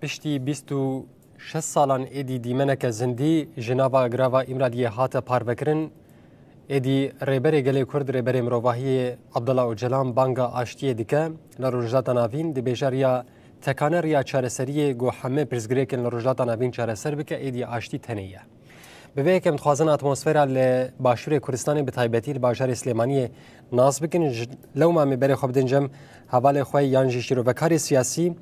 Piştî 26 salan êdî dîmeneke zindî ji nava girava Îmraliyê hate parvekirin. Êdî Rêberê Gelê Kurd, Rêberê Mirovahiyê Abdullah Ocalan banga aştiyê dike li Rojhilata Navîn dibêje riya tekane riya çareseriyê ku hemû pirsgirêkên li Rojhilata Navîn çareser bike êdî aştî tenê ye. Bi vê yekê em dixwazin atmosfera li Başûrê Kurdistanê bi taybetî li bajarê Silêmaniyê nas bikin. Lewma em ê berê xwe bidin cem hevalê xwe yan jî şîrovekarê siyasî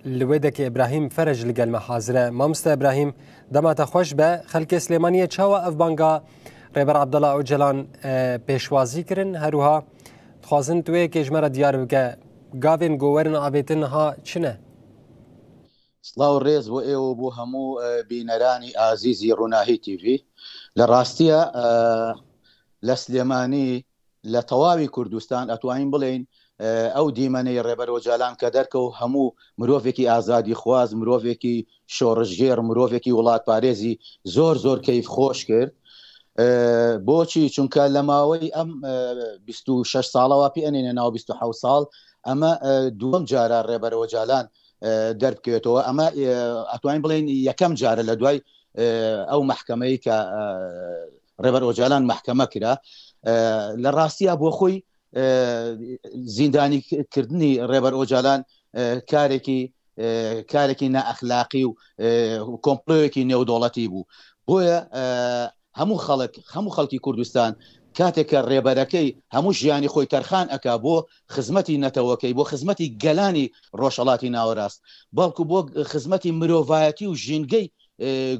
li wê dekê Îbrahîm Ferej li gel me hazir e. Mamoste Îbrahîm dema te xweş be xelkê Silêmaniyê çawa ev banga Rêber Abdullah Ocalan pêşwazî kirin her wiha dixwazin tu wê yekê ji me re diyar bike gavên ku werin avêtin niha çi ne? Silav û rêz bo êwe û bo hemû bîneranî azîzî Ronahî TV. Li rastiya لە سلێمانی لە تەواوی کوردستان ئەتوانین بڵێین ئەو دیمەنەی ڕێبەر ئۆجالان کە دەرکەوت هەموو مرۆڤێکی ئازادیخواز، مرۆڤێکی شۆڕشگێڕ، مرۆڤێکی وڵاتپارێزی زۆر زۆر کەیف خۆش کرد. بۆچی؟ چونکە لە ماوەی ئەم 26 ساڵەوە پێ ئەنێنە ناو 26 ساڵ ئەمە دووەم جارە ڕێبەر ئۆجالان دەربکەوێتەوە ئەمە ئەتوانین بڵێن یەکەم جارە لە دوای ئەو محکمەی کە ڕێبەر ئۆجالان محکمە کرا لە ڕاستیا بۆ خۆی زیندانی کردنی ڕێبەر ئۆجالان کارێکی کارێکی نائەخلاقی و کۆمپلۆیەکی نێودوڵەتی بوو بۆیە هەموو خەڵک، هەموو خەڵکی کوردستان کاتێک کە ڕێبەرەکەی هەموو ژیانی خۆی تەرخان ئەکا بۆ خزمەتی نەتەوەکەی، بۆ خزمەتی گەلانی ڕۆژهەڵاتی ناوەراست، بەڵکو بۆ خزمەتی مرۆڤایەتی و ژینگەی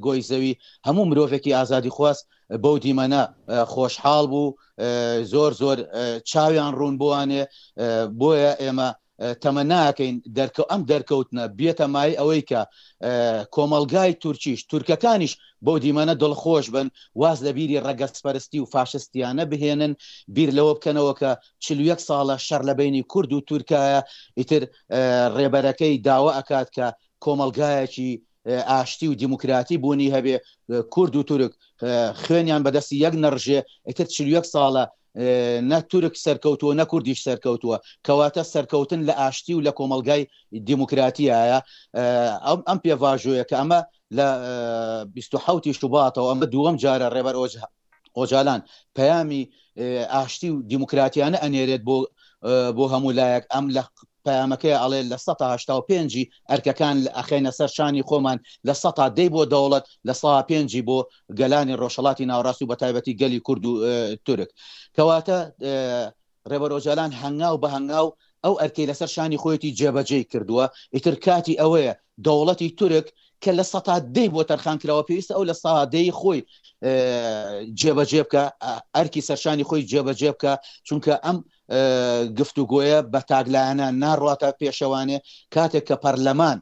گۆی زەوی، هەموو مرۆڤێکی ئازادیخواز بەو دیمەنە خۆشحاڵ بوو، زۆر زۆر چاویان ڕوون بووانێ، بۆیە ئێمە تەمەناکەین دەرکە ئەم دەرکەوتنە بێتە مایەی ئەوەی کە کۆمەڵگای تورکیش تورکەکانیش بەو دیمەنە دڵخۆش بن واز لە بیری ڕەگەزپەرستی و فاشستیانە بهێنن بیر لەوە بکەنەوە کە 41 ساڵە شەڕ لە بینی کورد و تورکایە ئیتر ڕێبەرەکەی داوا ئەکات کە کۆمەڵگایەکی ئاشتی و دیموکراتی بوونی هەبێ کورد و تورک خوێنیان بەدەستی یەک نەڕژێ ئیتر 41 ساڵە نە تورک سەرکەوتووە نە کوردیش سەرکەوتووە کەواتە سەرکەوتن لە ئاشتی و لە کۆمەڵگای دیموکراتیایە ئەم ئەم پێڤاژۆیە کە ئەمە لە 27 شوباتەوە ئەمە دووەم جارە ڕێبەر ئۆجالان پەیامی ئاشتی و دیموکراتیانە ئەنێرێت بۆ بۆ هەموو لایەک ئەم لە پەیامەکەی ئەڵێ لە 185 ئەرکەکان ئەخەینە سەر شانی خۆمان لە سەتا دەی بۆ دەوڵەت لە سا پێنجی بۆ گەلانی ڕۆژهەڵاتی ناوەڕاست و بەتایبەتی گەلی کورد و تورک کەواتە ڕێبەر ئۆجالان هەنگاو بە هەنگاو ئەو ئەرکەی لەسەر شانی خۆیەتی جێبەجێی کردووە ئیتر کاتی ئەوەیە دەوڵەتی تورک کە لە سەتا دەی بۆ تەرخان کراوە پێویستە ئەو لە سا دەی خۆی جێبەجێ بکە ئەرکی سەرشانی خۆی جێبەجێ بکە چونکە ئەم گفتوگۆیە بە تاکلایەنە ناڕواتە پێشەوانێ کاتێک کە پەرلەمان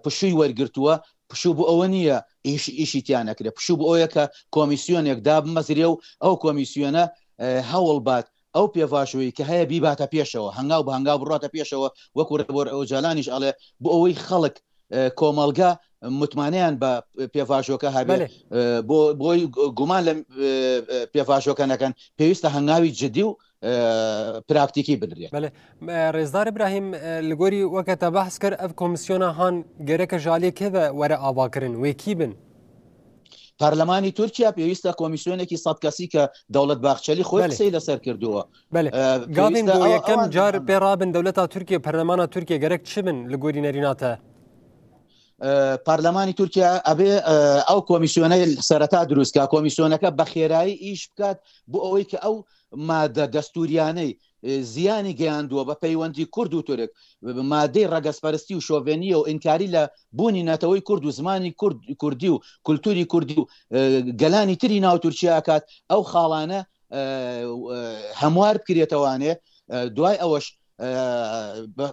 پشووی وەرگرتووە پشوو بۆ ئەوە نییە ئیش ئیشی تیا نەکرێ پشوو بۆ ئەوەیە کە کۆمیسیۆنێک دابمەزرێ و ئەو کۆمیسیۆنە هەوڵ بات ئەو پێڤاژۆی کە هەیە بیباتە پێشەوە هەنگاو بە هەنگاو بڕاتە پێشەوە وەکو ڕێبەر ئۆجالانیش ئەڵێ بۆ ئەوەی خەڵک کۆمەڵگا متمانەیان بە پێڤاژۆکە هەبێ بۆ بۆی گومان لە پێڤاژۆکە نەکەن پێویستە هەنگاوی جدی و پراکتیکی بنرێت. بەێ ڕێزدار ئیبراهیم li gorî weke te behs kir ev komîsyona han gereke ji aliyê kê ve were avakirin wê kî bin؟ پەرلەمانی تورکیا پێویستە کۆمیسیۆنێکی سەد کەسی کە دەوڵەت باخچەلی خۆی قسەی لەسەر کردووە بەێ گاوین بۆ یەکەم جار پێ ڕابن دەولەتا تورکیە پەرلەمانە تورکیە گەرەک چ بن لە گۆری نەریناتە؟ پەرلەمانی تورکیا ئەبێ ئەو کۆمیسیۆنەی سەرەتا دروستکە کۆمیسیۆنەکە بە خێرایی ئیش بکات بۆ ئەوەی کە ئەو مادە دەستوریانەی زیانی گەیاندووە بە پەیوەندی کورد و تورک مادەی ڕەگەزپەرستی و شۆڤێنیە و ئینکاری لە بوونی نەتەوەی کورد و زمانی کورد کوردی و کولتوری کوردی و گەلانی تری ناو تورکیا ئەکات ئەو خاڵانە هەموار بکرێتەوانێ دوای ئەوەش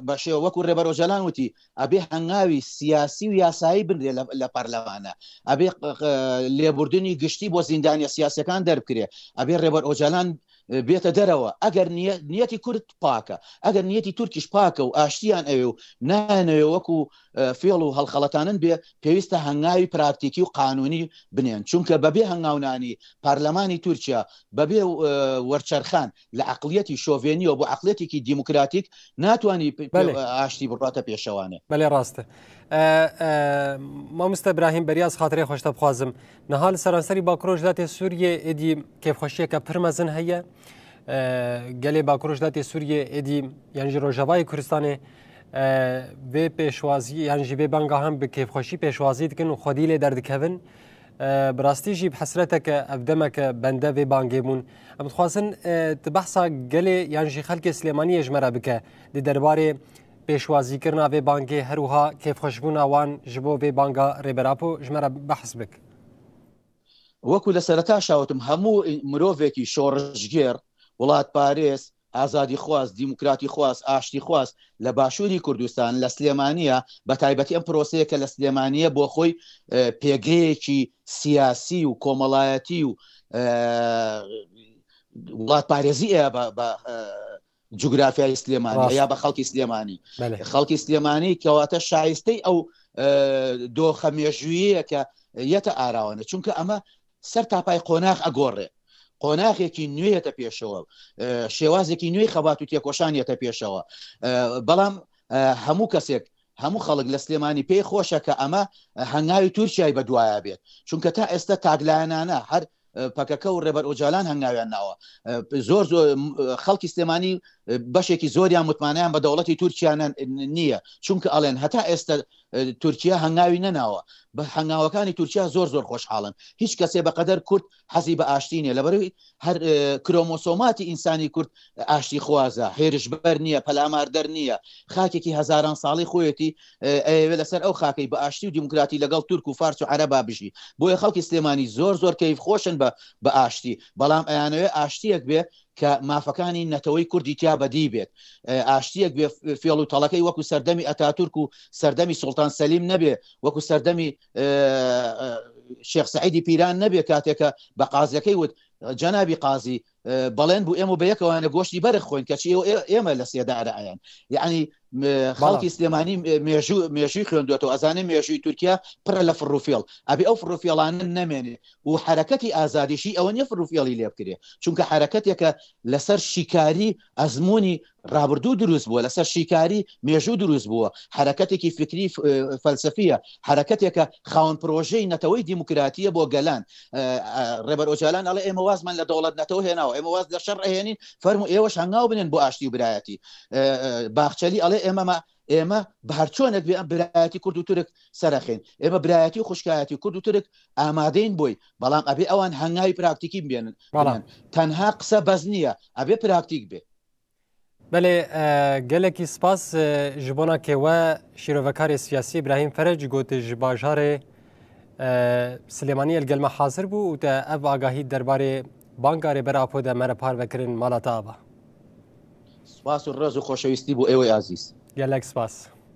بە شێوە وەکو ڕێبەر ئۆجالان وتی ئەبێ هەنگاوی سیاسی و یاسایی بنرێ لە پەرلەمانە ئەبێ لێبوردنی گشتی بۆ زیندانیە سیاسەکان دەربکرێ ئەبێ ڕێبەر ئۆجالان بێتە دەرەوە ئەگەر نیەتی کورد پاکە ئەگەر نیەتی تورکیش پاکە و ئاشتیان ئەوێ و نانەوێ وەکو فێڵ و هەڵخەڵەتانن بێ پێویستە هەنگاوی پراکتیکی و قانونی بنێن چونکە بەبێ هەنگاونانی پەرلەمانی تورکیا بەبێ وەرچەرخان لە عەقڵیەتی شۆڤێنیەوە بۆ عەقڵیەتێکی دیموکراتیک ناتوانانی ئاشتی بڕاتە پێشەوانێ. بەێ ڕاستە مامۆستا براهیم بەریاز خااترێ خۆشتە بخوازم نەها لە سەرانسەری باکرۆژلاتێ سووریە ئێدی کێفخۆشیەکە پرمەزن هەیە گەلێ باکرۆژلاتێ سووریە ئێدی یانژی ڕۆژاوای کوردستانێ vê pêşwazî yan jî vê banga hem bi kêfxweşî pêşwazî dikin û xwedî lê derdikevin. Bi rastî jî bi hesreteke ev demeke bende vê bangê bûn. Em dixwazin tu behsa gelê yan jî xelkê Silêmaniyê ji me re bike di derbarê pêşwazîkirina vê bangê her wiha kêfxweşbûna wan ji bo vê banga Rêber Apo ji me re behs bik. وەکو لە سەرەتاشا وتم هەموو مرۆڤێکی شۆڕشگێڕ، وڵاتپارێز، ئازادیخواز، دیموکراتیخواز، ئاشتیخواز لە باشووری کوردستان، لە سلێمانییە، بە تایبەتی ئەم پرۆسەیە کە لە سلێمانییە بۆ خۆی پێگەیەکی سیاسی و کۆمەڵایەتی و وڵاتپارێزی ئەیە بە جوگرافیای سلێمانی یا بە خەڵکی سلێمانی. خەڵکی سلێمانی کەواتە شایستەی ئەو دۆخە مێژوویەیە کە یەتە ئاراوانە، چونکە ئەمە سەر تاپای قۆناغ ئەگۆڕێ قۆناغێکی نوێیەتە پێشەوە شێوازێکی نوێی خەبات و تێکۆشانیەتە پێشەوە بەڵام هەموو کەسێک هەموو خەڵک لە سلێمانی پێی خۆشە کە ئەمە هەنگاوی تورکیای بەدوایە بێت چونکە تا ئێستا تاگلایەنانە هەر پەکەکە و ڕێبەر ئۆجالان هەنگاویان ناوە زۆر زۆر خەڵکی سلێمانی بەشێکی زۆریان متمانیان بە دەوڵەتی تورکیانە نییە چونکە ئەڵێن هەتا ئێستا تورکیا هەنگاوی نەناوە بە هەنگاوەکانی تورکیا زۆر زۆر خۆشحاڵن هیچ کەسێ بەقەدەر کورد حەزی بە ئاشتی نیە لەبەرەوەی هەر کرۆمۆسۆماتی ئینسانی کورد ئاشتی خوازە هێرشبەر نییە پەلاماردەر نییە خاکێکی هەزاران ساڵی خۆیەتی ئەیەوێ لەسەر ئەو خاکەی بە ئاشتی و دیموکراتی لەگەڵ تورک و فارس و عەرەبا بژی بۆیە خەڵکی سلێمانی زۆر زۆر کەیف خۆشن بە بە ئاشتی بەڵام ئەیانەوێ ئاشتیەک بێ کە مافەکانی نەتەوەی کوردی تیا بەدی بێت، ئاشتییەک بێ فێڵ و تەڵەکەی وەکو سەردەمی ئەتاتورک و سەردەمی سوڵتان سەلیم نەبێ، وەکو سەردەمی شێخ سەعیدی پیران نەبێ کاتێک کە بە قازیەکەی وت جەنابی قازی بەڵێن بوو ئێمە بە یەکەوانە گۆشتی بەرخ خۆین کەچی ئێمە لە سێدارە ئەیان یعنی خەڵکی سلێمانی مێژوو مێژووی خوێندوێتەوە ئەزانێ مێژووی تورکیا پڕە لە فڕوفێڵ ئەبێ ئەو فڕوفێڵانە نەمێنێ و حەرەکەتی ئازادیشی ئەوە نیە فڕوفێڵی لێ بکرێ چونکە حەرەکەتێکە لەسەر شیکاری ئەزموونی ڕابردوو دروست بووە لەسەر شیکاری مێژوو دروست بووە حەرەکەتێکی فکری فەلسەفیە حەرەکەتێکە خاوەن پرۆژەی نەتەوەی دیموکراتیە بۆ گەلان ڕێبەر ئۆجالان ئەڵێ ئێمە وازمان لە دەوڵەت نەتەوە هێناوە ئێمە واز لە شەڕ ئەهێنین فەرموو ئێوەش هەنگاو بنێن بۆ ئاشتی و برایەتی باخچەلی ئەڵێ ئێمەمە ئێمە بە هەرچۆنێک بێ ئەم برایەتی کورد و تورک سەرەخین ئێمە برایەتی و خوشکایەتی کورد و تورک ئامادەین بۆی بەڵام ئەبێ ئەوان هەنگاوی پراکتیکی بێنن بەڵام تەنها قسە بەس نییە ئەبێ پراکتیک بێ. بەێ gelekî spas ji bona kêwe şîrovekarê siyasî İbrahim Ferec got ji bajarê Silêmaniyê li gel me hazir bû û te ev agahî derbarê banga Rêber Apo de me re parve kirin mala te ava. سپاس و ڕێز و خۆشەویستی بۆ ئێوەی ئازیز. Gelek spas.